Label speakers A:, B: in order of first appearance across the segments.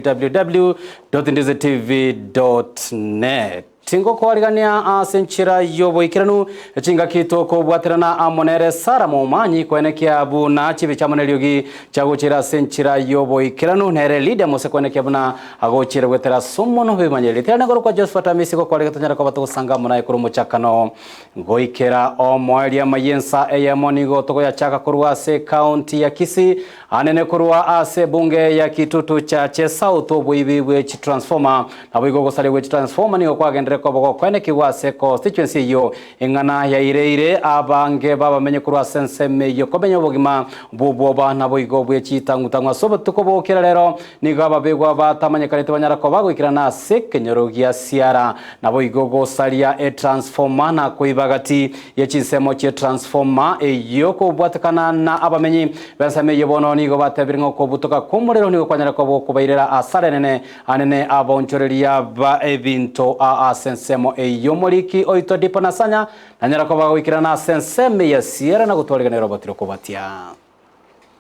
A: www.ndiztv.net. Tingokoarigania ase enchera y'oboikeranu, chingaki tokobwaterana amo nere Sara Momanyi koenekia buna chibicha amo neriogi chiagochera ase enchera y'oboikeranu, nere Lydia Mose koenekia buna agochera goetera ase omonwa bw'ebimanyereri. Terana igoro kwa Josephat Amisi gokoarigania tonyare koba togosanga amo naye korwa omochakano goikera omoerio. Amayia ensa eyemo nigo togoyachaka korwa ase ekaunti ya Kisii Anene korwa ase ebunge ya Kitutu Chache South oboibi bwe chitransformer. Naboigo ogosaria gwe chitransformer nigo kwagenderere koba gokoenekigwa ase constituency eyio. Eng'ana yaireire abange babamenye korwa ase ensemo eyio komenya obogima bw'obwoba naboigo bwe chitang'utang'u ase obotuko bokera rero nigo ababegwa batamanyekanete banyara koba goikerana ase ekenyoro gia Siara. Naboigo gosaria etransformer na koiba gati ye chinsemo chi'etransformer eyio kobwatekana na abamenyi b'ensemo eyio bono nigo batebire ng'a okobutoka kw'omorero nigo kwanyare koba gokobairera asara enene anene abaonchoreria ba ebinto aa ase ensemo eyio. Omoriki oito Dipo Nasanya nanyare koba goikerana ase ensemo ya Sierra na gotwariganera obatire okobatia.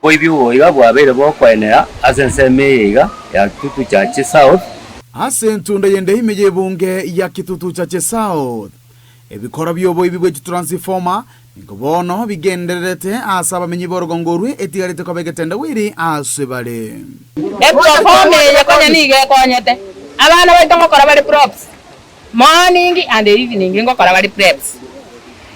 B: Oboibi obo iga bwabeire bokoenera ase ensemo eye iga ya Kitutu Chache South.
C: Ase entunda y'ende ime y'ebunge ya Kitutu Chache South, ebikora bi'oboibi bwe chitransifoma nigo bono bigendererete ase abamenyi b'orogongo orwe etigarete koba egetendawiri ase bare.
D: Eproforma eye konya nigo ekonyete abana baito ngokora bare props. Morning and evening ngokora bare preps.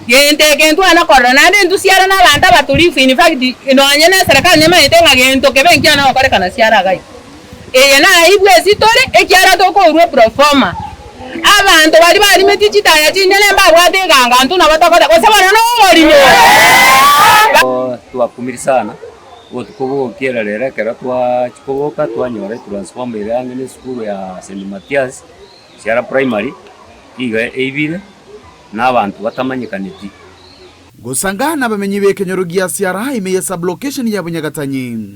D: Gento eke ntwana korora naende intwe siara na abanto abatulifu in fact nonye na eserekari nemanyete ng'a gento kebe nkiana gokorekana siara iga iga. Eye naye bwesi tore ekiagera tokourwa eproforma. Abanto baria barimetie chitaya chinyene mbabwate eganga intwe nabo tokoteba gose bono na oborimo.
B: Twakumiri sana, obotuko bogokiera rero ekero twachia koboka twanyora etransformer ere ang'e na esukuru ya St. Mathias. Siara Primary nigo eibire na abanto batamanyekaneti.
C: Gosanga nabamenyi b'ekenyoro gia Siara ime ye sub-location ya Bunyagatanyi.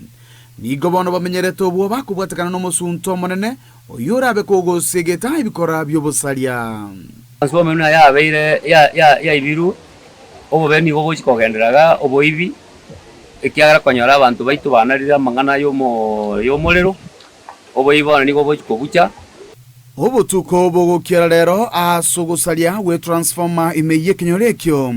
C: Nigo bono bamenyerete obwoba kobwatekana nomosunte omonene oyio orabe kogosegeta ebikora bi'obosaria.
B: Transformer buna yabeire yaibirwe, obobe nigo bogochia kogenderera igaa oboibi, ekiagera konyora abanto baito banarire amang'ana y'omorero. Oboibi bono nigo bochia kobucha.
C: Obotuko bogokiera rero ase ogosaria gwe transformer ime y'ekenyoro ekio.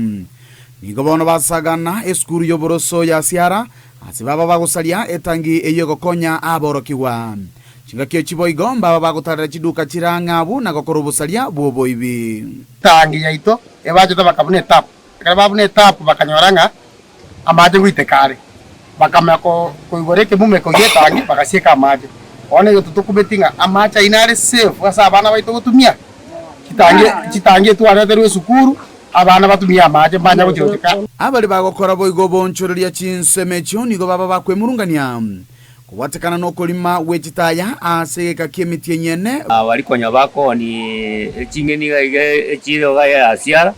C: Nigo bono basagana esukuru y'oboroso ya Siara ase baba bagosaria etangi eyio egokonya aborokigwa. Chingaki echi boigo mbaba bagotarera chiduka chire ang'e abwo na gokora obosaria bw'oboibi.
E: Etangi yaito ebachete bakabuna etapu. Ekero babuna etapu bakanyora ng'a amache ngoiteka are, bakamanya koigora ekemumeko gi'etangi bagasieka amache. Bono egento tokumeti ng'a amache ayio nare safe ase abana baito gotumia, chitangi chitangi etwareterwe esukuru, abana batumie amache mbanya gochia gochika.
C: Abaria bagokora boigo oboonchoreria chinsemo echio nigo baba bakwemurungania kobwatekana nokorima gwe chitaya ase egeka ki'emitienyi ene.
B: Baria konya bakooni ching'eni iga iga echire iga ya asiara.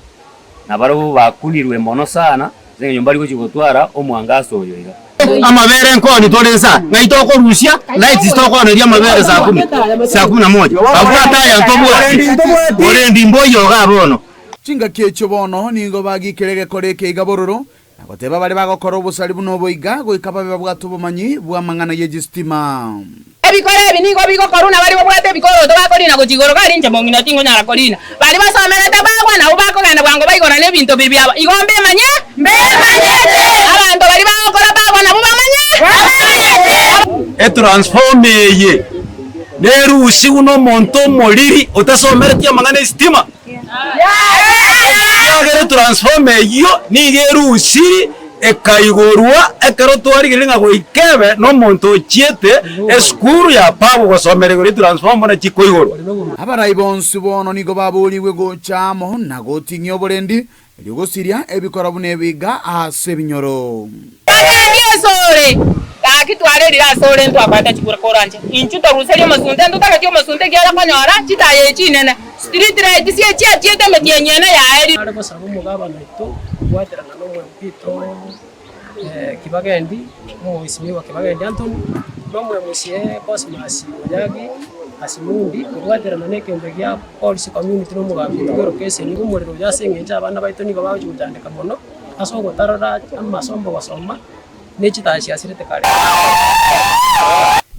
B: Na barabwo bakunirwe mono sana, ase engencho mbari gochia gotwara omwangaso oyo iga.
E: Amabere nkoni tore nsa, ng'ai tokorusia lights tokooneria amabere saa kumi, saa kumi na moja. Abwate aya ntobwati, borendi mboiyo igaa bono.
C: Chingaki echio bono nigo bagikire egekora eke iga bororo, na goteba baria bagokora obosari buna obo iga goika babe babwate obomanyi bw'amang'ana ye chistima.
D: Ebikoro ebi nigo bigokorwa na baria babwate ebikoroto bakorina gochia igoro gari inche mong'ina tingonyara korina. Baria basomerete bagwa nabwo bakogenda bwango baigorane ebinto bibi biabo. Igo mbemanye? Mbemanyete. Abanto baria bagokora bagwa nabwo bamanye? Bamanyete.
E: Etransformer eye nerusigwe nomonto omoriri otasomereti amang'ana esitima. Ekiagera etransformer eyio nigo erusiri ekaigorwa ekero twarigereria ng'a goika ebe nomonto ochiete esukuru ya pabu gosomera igoro etransformer buna chikoigorwa.
C: Abarai bonsi bono nigo baboorigwe gocha amo na goting'ia oborendi, erio gosiria ebikora buna ebiga ase ebinyoro.
D: Bagendi asore, gaki twarerire asore ntwakorete chikura koranche inchu toruserie omosunte ntotageti omosunte ekiagera konyora chitaya echi chinene street light sie chiachiete emetienyi ene yaerire.
F: Nare gosaba omogabana oito kobwaterana na omwemp oito Kibagendi, omomheshimiwa Kibagendi Anthony, na omwemca Cosmas Manyagi Asimundi, kobwaterana na ekento gia polisi community na omogambi oito bw'erokeseni, omorero oyo ase eng'encho abana baito nigo bagochia gochandeka mono. Ase ogotarora amasomo gosoma ne chitaya chiasirete kare.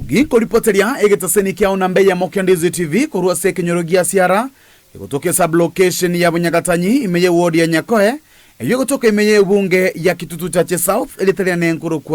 C: Ginkoripoteria egetaseni kiao namba eyemo kia Ndizi TV korwa ase ekenyoro gia Siara, egotoka esub-location ya Bunyagatanyi ime y'eward ya Nyakoe, eyio egotoka ime y'ebunge ya Kitutu Chache South, erieta riane nkorokwa.